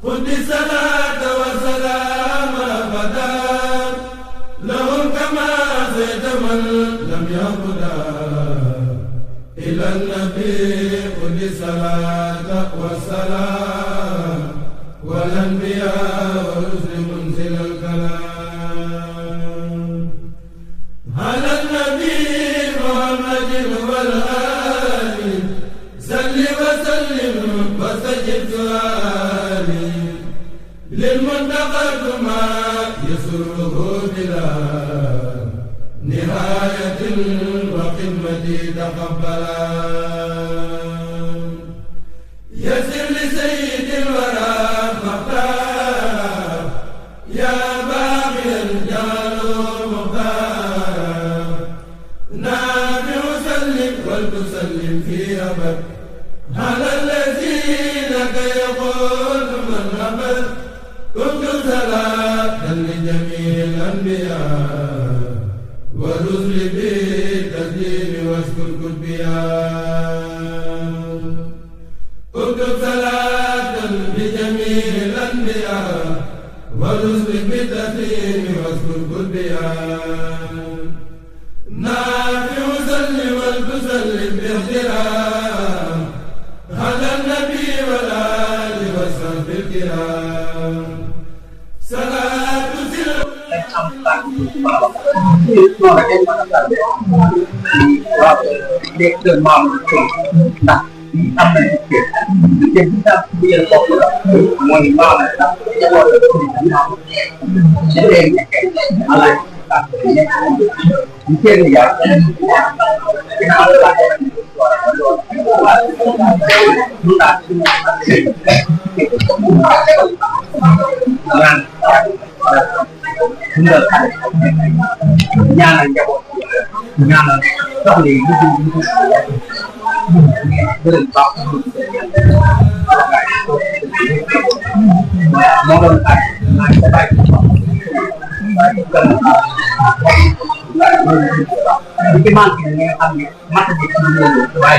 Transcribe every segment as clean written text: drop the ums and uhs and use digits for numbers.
خذ الصلاة والسلام أبدا لهم كما زيد من لم يهدى إلى النبي خذ الصلاة والسلام والأنبياء والرسل منزل الكلام على النبي محمد والآل صل وسلم وسجد سؤالي للمنتقى ما يسره بلا نهاية وخدمتي تقبلا يسر لسيد الورى مختار يا باغي الجال مختار نافع سلم ولتسلم في أبد على الذين يقول من أبد كنت صلاة لجميع الأنبياء والرسل بالتسليم واشكر كتبيان اكتب صلاة لجميع الأنبياء والرسل بالتسليم واشكر كتبيان نافع سلم ولتسلم باحترام على النبي والآل والصحب الكرام صلاة سر Để được mong đặt tâm này chuyện chúng ta bây giờ có nguồn mong cho mọi người sẽ đến lại trên thì vậy cái nào là chúng ta chúng ta nhà này cho nhà này trong thì đừng có mong đơn tại sẽ phải cái mang thì nghe âm mắt thì nhiều vai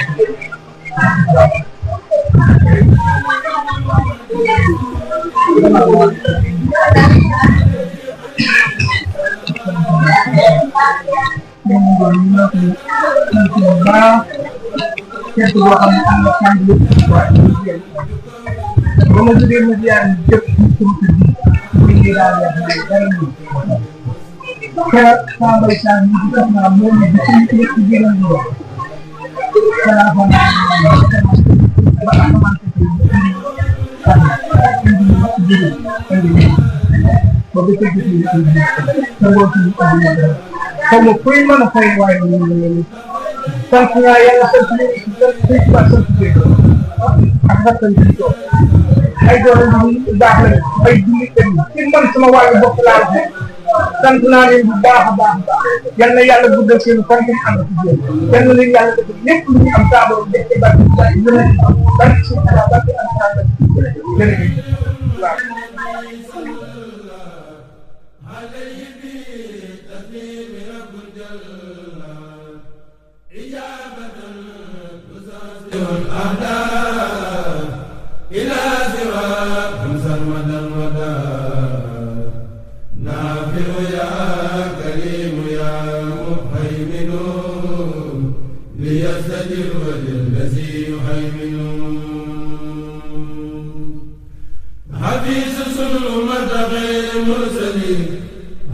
kemudian sampai saat ini kita namun como fue mana saya wajib sanksinya yang ada tentu ay doon baax la ay jullit ci man sama wàllu bopp laa wax sant naa leen bu baax a baax yal na yàlla guddal seen fan ngeen am ci jëm yal na leen yàlla def lépp lu ñu am saaboo def ci barke yu ne barke ci barke am saaboo jërëjëf waaw إلى سواكم سرمدا ودا نافع يا كريم يا مهيمن ليستجب للذي يهيمن حفيظ سلمة غير مرسلين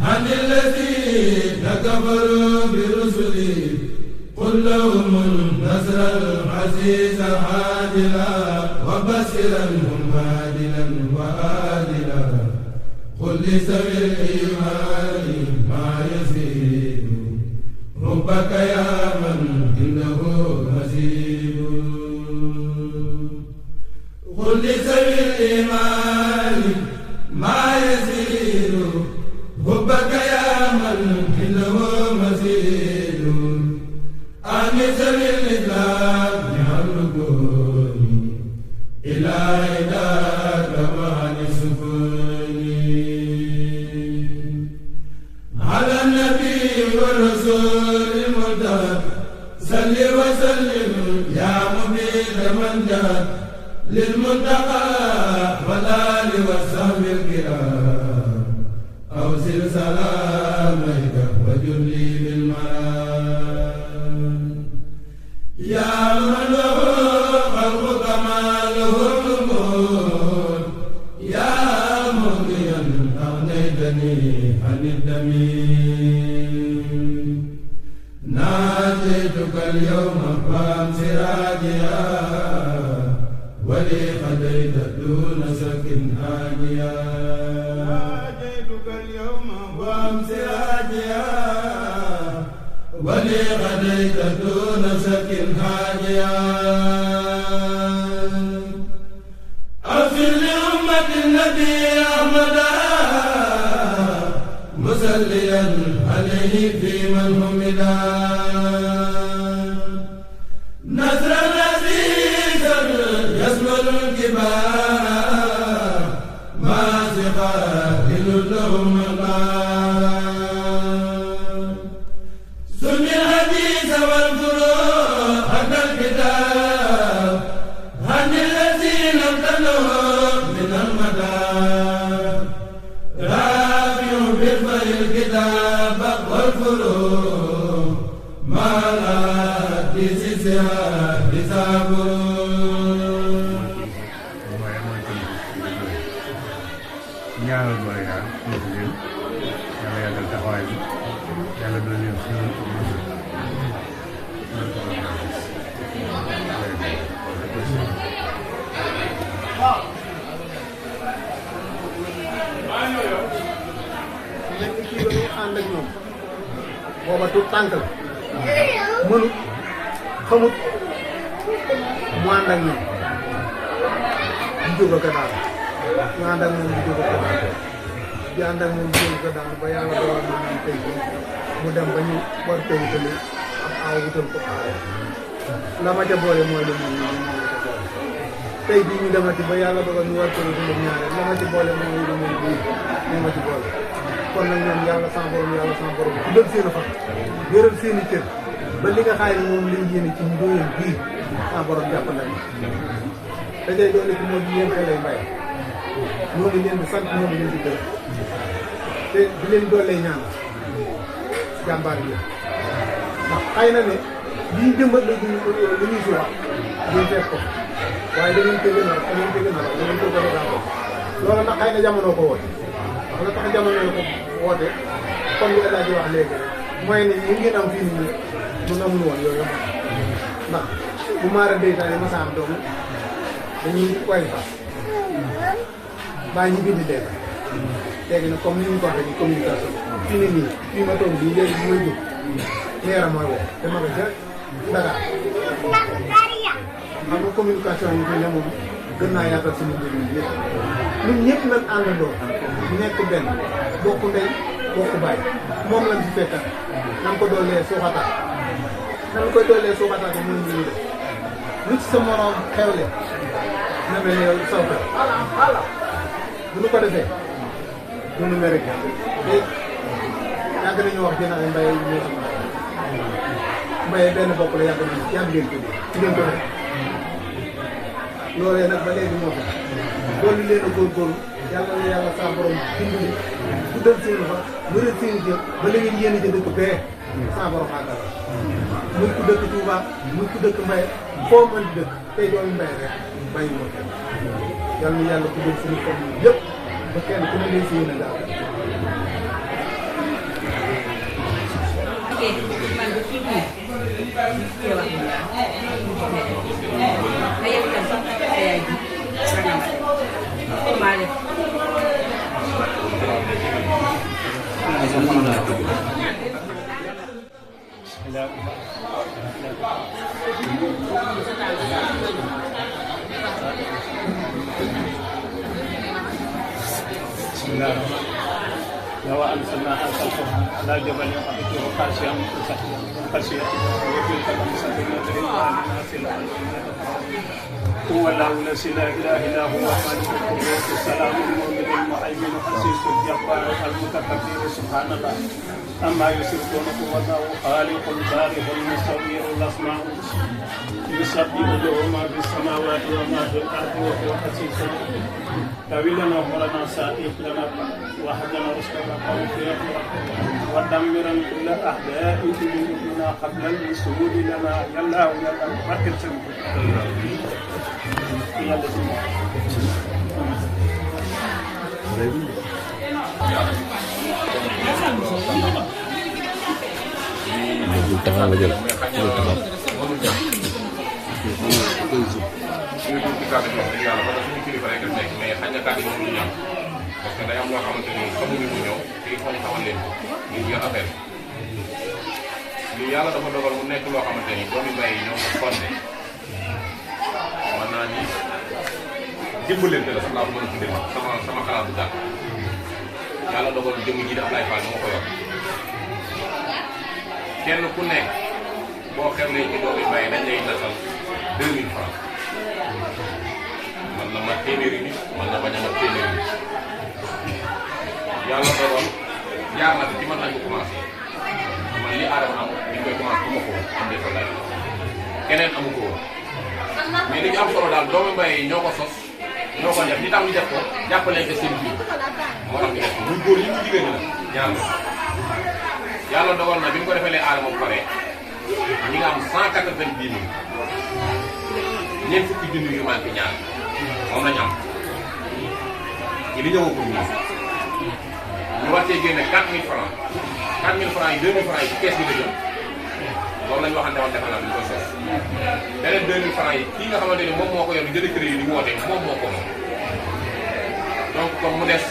عن الذين كفروا برسلي قل لهم النصر العزيز عادلا وبصرا مهادلا وآدلا قل لسوي الإيمان ما يزيد ربك يا من إنه مزيد قل لسوي الإيمان ما يزيد ربك يا من إنه مزيد آمن سوي الإسلام إلى إداك وعن سكوني على النبي والرسول المرتضى صل وسلم يا مبيد من جاد للمنتقى والآل والصحب الكرام أوصل سلامك وجل لي بالمرام يا من له خلق كماله القبور يا مغنيا أغنيتني عن الدميم ناديتك اليوم فامس راجيا ولي خديت دون سك هاديا ناديتك اليوم فامس راجيا ولي خديت دون سك هاديا أغفر لأمة النبي أحمد مسليا عليه في من همدا نصر عزيزا يسمر الكبار ما سقاهل لهم الغار سن الحديث والفروع حتى الكتاب هن الذين امتنوا من المدار رافع بالفعل الكتاب والفروع ما لا تسسها حسابه ñaanal mooy daal ñu ngi leen yàlla yàggal taxawaay bi yàlla doon leen suñu nekk kii ba ñu ànd ak ñoom booba tu tànk la mënut xamut mu ànd ak ñoom di jóg ak daal ñu ànd ak moom di jóg ak daal di ànd ak moom di jóg ak daal ba yàlla doon maanaam tey mu dem ba ñu war ko wutali ak aaw wutal ko aaw la ma ca boole mooy lu moom moom la ca boole tey bii ñu demati ba yàlla dogal ñu war ko wutal ñaareel la ma ci boole mooy lu moom bii moo ma ci boole kon nag ñoom yàlla sama borom dëgg seen a fa wéral seen i cër ba li nga xaay ne moom lañ yéene ci ndóoyeen bii sama borom jàppale na te tey doole ci moom yéen xelay mbay ñoo ngi leen di sant ñoo ngi leen di gërëm te di leen doolee ñaan jàmbaar yi ndax xëy na ne lii jëmbat la lu ñuy si wax duñ fekk ko waaye da ngeen koy gën a da ngeen koy gën a da ngeen koy gën a loolu nag xëy na jamono ko woote wax nga tax jamono ko woote comme li El Hadj wax léegi rek mooy ne yi ngeen am fii nii mun amul woon yooyu ndax bu maara déytaane masa am doom dañuy way fa bàyyi ñu bind dee léegi nag comme ni ñu ko waxee ni communication fii ne nii fii ma toog bii léegi mooy jóg leera mooy woo te ma ko jël Dakar xam nga communication yi fi ne moom gën naa yaatal suñu mbir mi yëpp ñun ñëpp nañ àndandoo nekk benn bokk ndey bokk baay moom lañ fi fekkal nan ko doolee suuxataat nan koy doolee suuxataat mooy ñu def lu ci sa morom xewle na mel ne yow saw xew bu ñu ko defee du ñu mere te yàgg nañu wax dina ay mbay ñoo sama mbaye benn bopp la yàgg nañu ngeen ko def loolee nag ba léegi moo fi loolu leen a góorgóorlu yàlla na yàlla saa borom dimbali guddal seen fa wëral seen jëf ba la ngeen yéen a jënd ko bee saa borom àggal muy ku dëkk Touba muy ku dëkk Mbaye foo mën di dëkk tey doomu Mbaye rek bàyyi moo kenn yàlla na yàlla guddal suñu xol yëpp ba kenn ku ne leen si yéen a daal لو أنزلنا هذا القرآن على جبل يقعده خاشعا خشية وتلك الأمثال نضربها للناس لعلهم هو الله الذي لا إله إلا هو الملك القدوس السلام المؤمن المهيمن العزيز الجبار المتكبر سبحان الله أما يشركون والله خالق البارئ المصور الأسماء يسبح له ما في السماوات وما في الأرض وهو العزيز الحكيم طويل لنا ولنا سائق لنا وحدنا رشدنا قوي ودمرا كل أعداء لنا قبل الوصول لنا يلا ويلا فكر سنك taxaw nga jël taxaw suñu dugg ci kàddu gi wax dëgg yàlla parce que suñu kilifa rek nekk mais xañ na kàddu gi moom du ñam parce que day am loo xamante ni xamuñu mu ñëw fii foog xamal leen ñu yor affaire bi yàlla dafa dogal mu nekk loo xamante ni doomi mbay yi ñoo ko fondé mën naa ni dimbalante la sax laa ko mën a tuddee sama xalaat bu gàtt yàlla dogal jëmm ji di Ablaye Fall moo ko yor kenn ku nekk boo xewlee ci doomi mbay dañ lay nasal 2000 francs man na mat téeméeri nit man na bañ a mat téeméeri nit yàlla dogal jaar na fi ci man lañ ko commencé man li aadama am li ñu koy commencé bu ma ko am defa lay keneen amu ko woon mais li ñu am solo daal doomi mbay yi ñoo ko sos ñoo ko def li tax ñu def ko jàppalee ko seen biir moo tax ñu def ko muy góor yi muy jigéen ñi nag ñaar la yàlla dogal na bi ñu ko defalee aadama bu pare ñi nga am 190 000 ñeent fukki junni yu manqué ñaar moom lañu am ñi li ñëwagul ñu war cee génne 4000 francs 4000 francs yi 2000 francs yi ci kees bi la jëm loolu lañu waxante woon defal naa ñu ko sos beneen 2000 francs yi kii nga xamante ni moom moo ko yor di jënd crédit yi di woote moom moo ko moom donc comme mu des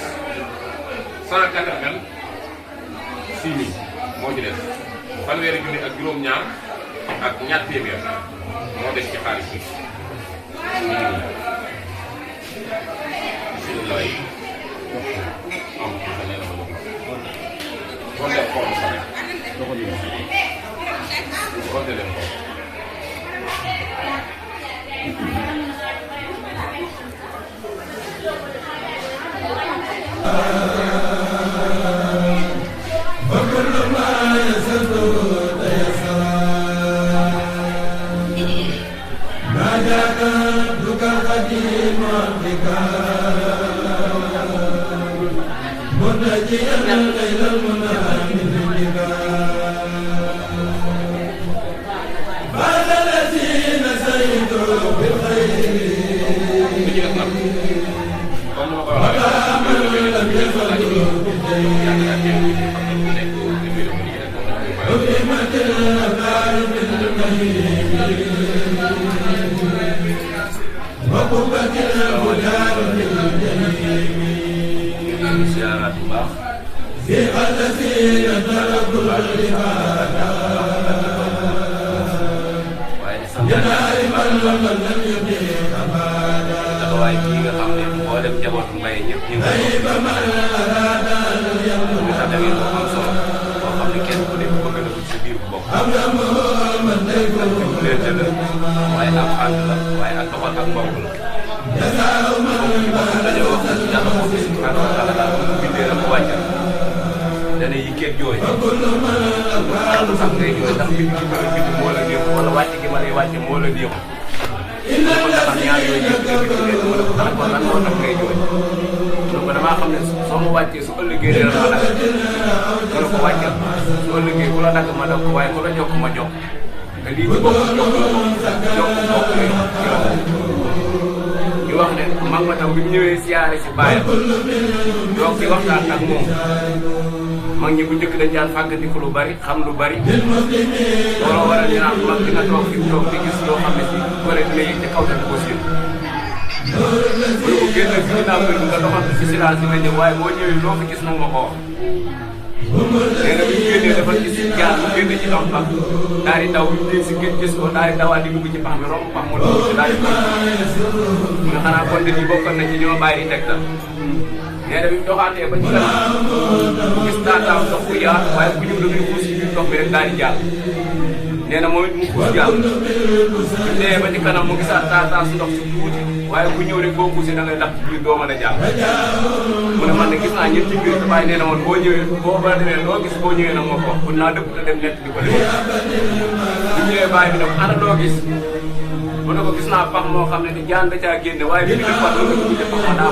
186 000 moo ci des fanweeri junni ak juróom-ñaar ak ñaar téeméer moo des ci xaalis bi bisimilah yi am sa nee na ma jox kon def xool sa ne kon de leen xool waaye kii nga xam ne moo dem jabootu mbay ñëpp ñu ngi koy sax da ngeen ko am solo boo xam ne kenn ku nekk bëgg na ko ci biir bopp léegi la waaye ak ànd la waaye ak doxal ak mbokk la dañoo wax yàlla moom subhanahu wa taala daal bu bindee la mu wàccal dana yi kenn jooy lu sax ngay jooy ndax bind gi ma la bind moo la néew wala wàcc gi ma lay wàcc moo la néew ko taxal ñaar yooyu yëpp nga bind leen mu ne ko tax kon lan moo tax ngay jooy mu ne ko damaa xam ne soo ma wàccee su ëllëgee dina ma dagg mu ne ko wàccal su ëllëgee ku la dagg ma dagg ko waaye ku la jokk ma jokk te lii ci bokk jokk bokk di wax ne mag ma tam bi mu ñëwee siyaare si bàyyam donc di waxtaan ak moom mag ñi bu njëkk dañ daan fàggandiku lu bari xam lu bari looloo waral ñu naan mag dina toog fi mu toog di gis loo xam ne si gore dina yëg ci kaw te du ko siin bu ko génn fi ginnaaw kër nga doxal ci silence dina ñëw waaye boo ñëwee loo fi gis nag ma ko wax nee na bi ñu génnee dafa gis jaar mu génn ci ndox ba daal di daw bi ñu si gën gis ko daal di dawaat di dugg ci pax mi romb pax mu dugg ci daal di mu ne xanaa kon de ñi bokkoon na ci ñoo bàyyi tegtal nee na bi mu doxaatee ba ci kanam mu gis taataaw ndox bu yaatu waaye bu ñëw da ngay xuus ci biir ndox bi rek daal di jàll nee na moom it mu xuus jàll bu dee ba ci kanam mu gisaat taataas ndox si tuuti waaye ku ñëw rek boo xuusee da ngay lapp biir doo mën a jàll mu ne man de gis naa ñetti biir waaye nee na man boo ñëwee boo ba demee loo gis boo ñëwee nag moo ko mun naa dëpp te dem nett di ko def bu ñëwee bàyyi bi nag ana loo gis mu ne ko gis naa pax moo xam ne ni jaan da caa génne waaye bi ñu def pax la ko pax ma daa